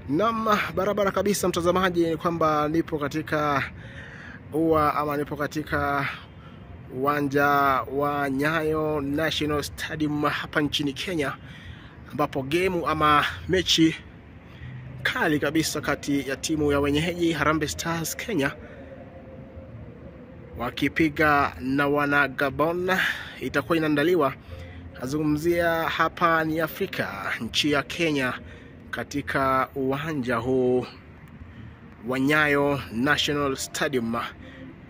Naam, barabara kabisa mtazamaji, ni kwamba nipo katika ua ama nipo katika uwanja wa Nyayo National Stadium hapa nchini Kenya, ambapo gemu ama mechi kali kabisa kati ya timu ya wenyeji Harambee Stars Kenya wakipiga na wana Gabon itakuwa inaandaliwa. Nazungumzia hapa ni Afrika, nchi ya Kenya, katika uwanja huu wa Nyayo National Stadium.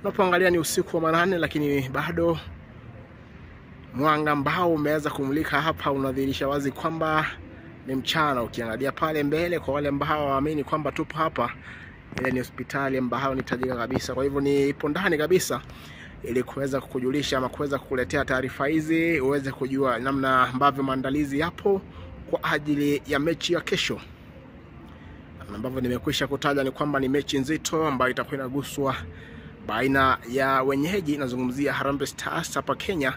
Unapoangalia ni usiku wa manane, lakini bado mwanga ambao umeweza kumulika hapa unadhihirisha wazi kwamba ni mchana. Ukiangalia pale mbele, kwa wale ambao hawaamini kwamba tupo hapa, ile ni hospitali ambayo ni tajika kabisa. Kwa hivyo ni ipo ndani kabisa ili kuweza kukujulisha ama kuweza kukuletea taarifa hizi uweze kujua namna ambavyo maandalizi yapo kwa ajili ya mechi ya kesho. Na ambavyo nimekwisha kutaja ni kwamba ni mechi nzito ambayo itakuwa inaguswa baina ya wenyeji, nazungumzia Harambee Stars hapa Kenya,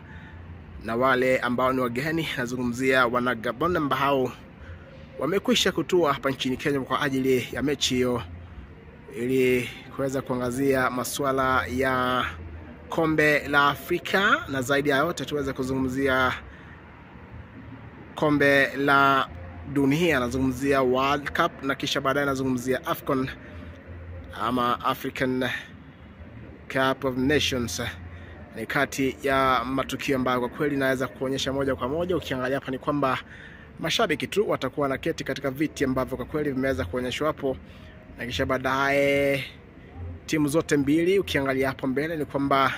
na wale ambao ni wageni, nazungumzia wana Gabon ambao wamekwisha kutua hapa nchini Kenya kwa ajili ya mechi hiyo, ili kuweza kuangazia masuala ya kombe la Afrika na zaidi ya yote tuweze kuzungumzia kombe la dunia, nazungumzia World Cup na kisha baadaye nazungumzia AFCON ama African Cup of Nations. Ni kati ya matukio ambayo kwa kweli naweza kuonyesha moja kwa moja. Ukiangalia hapa ni kwamba mashabiki tu watakuwa na keti katika viti ambavyo kwa kweli vimeweza kuonyeshwa hapo, na kisha baadaye timu zote mbili, ukiangalia hapo mbele ni kwamba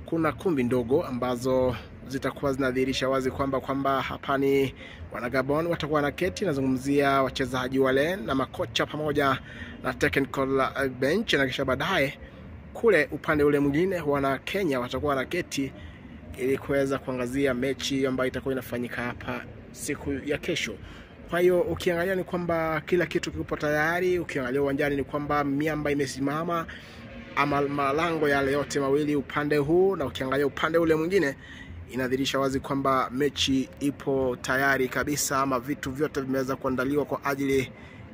kuna kumbi ndogo ambazo zitakuwa zinadhihirisha wazi kwamba hapa ni wana Gabon watakuwa na keti. Nazungumzia wachezaji wale na makocha pamoja na technical bench, na kisha baadaye kule upande ule mwingine wana Kenya watakuwa na keti ili kuweza kuangazia mechi ambayo itakuwa inafanyika hapa siku ya kesho. Kwa hiyo ukiangalia ni kwamba kila kitu kipo tayari. Ukiangalia uwanjani ni kwamba miamba imesimama ama malango yale yote mawili upande huu, na ukiangalia upande ule mwingine inadhihirisha wazi kwamba mechi ipo tayari kabisa, ama vitu vyote vimeweza kuandaliwa kwa ajili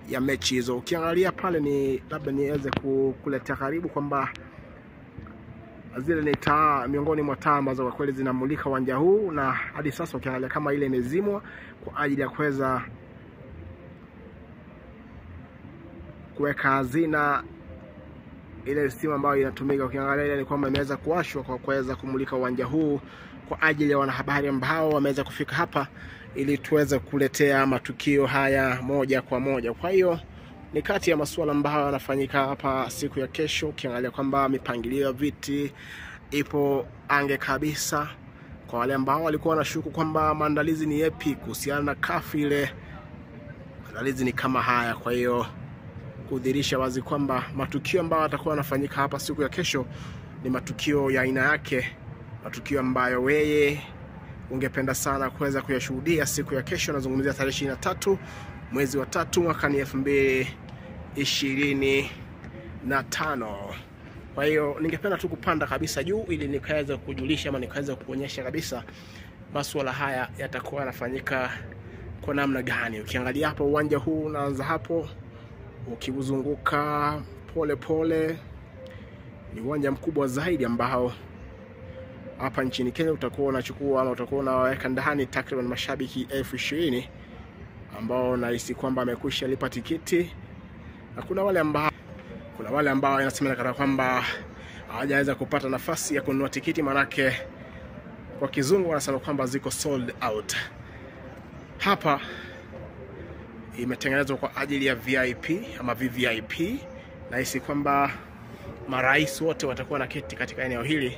ya mechi hizo. Ukiangalia pale ni labda niweze kukuletea karibu kwamba zile ni taa, miongoni mwa taa ambazo kwa kweli zinamulika uwanja huu, na hadi sasa ukiangalia kama ile imezimwa kwa ajili ya kuweza kuweka hazina ile stima ambayo inatumika. Ukiangalia ile ni kwamba imeweza kuwashwa kwa kuweza kumulika uwanja huu kwa ajili ya wanahabari ambao wameweza kufika hapa ili tuweze kuletea matukio haya moja kwa moja. Kwa hiyo ni kati ya masuala ambayo yanafanyika hapa siku ya kesho. Ukiangalia kwamba mipangilio ya viti ipo ange kabisa. Kwa wale ambao walikuwa wanashuku kwamba maandalizi ni yapi kuhusiana na CAF, ile maandalizi ni kama haya. Kwa hiyo kudhihirisha wazi kwamba matukio ambayo yatakuwa yanafanyika hapa siku ya kesho ni matukio ya aina yake, matukio ambayo wewe ungependa sana kuweza kuyashuhudia siku ya kesho. Nazungumzia tarehe 23 mwezi wa 3 mwaka ni 2025. Kwa hiyo ningependa tu kupanda kabisa juu ili nikaweza kujulisha ama nikaweza kuonyesha kabisa masuala haya yatakuwa yanafanyika kwa namna gani. Ukiangalia hapo uwanja huu unaanza hapo ukiuzunguka pole pole, ni uwanja mkubwa zaidi ambao hapa nchini Kenya utakuwa unachukua ama utakuwa unaweka ndani takriban mashabiki 20,000 ambao nahisi kwamba amekwisha lipa tikiti, na kuna wale ambao inasemekana kwamba hawajaweza kupata nafasi ya kununua tikiti, manake kwa kizungu wanasema kwamba ziko sold out. Hapa imetengenezwa kwa ajili ya VIP ama VVIP. Nahisi kwamba marais wote watakuwa na keti katika eneo hili.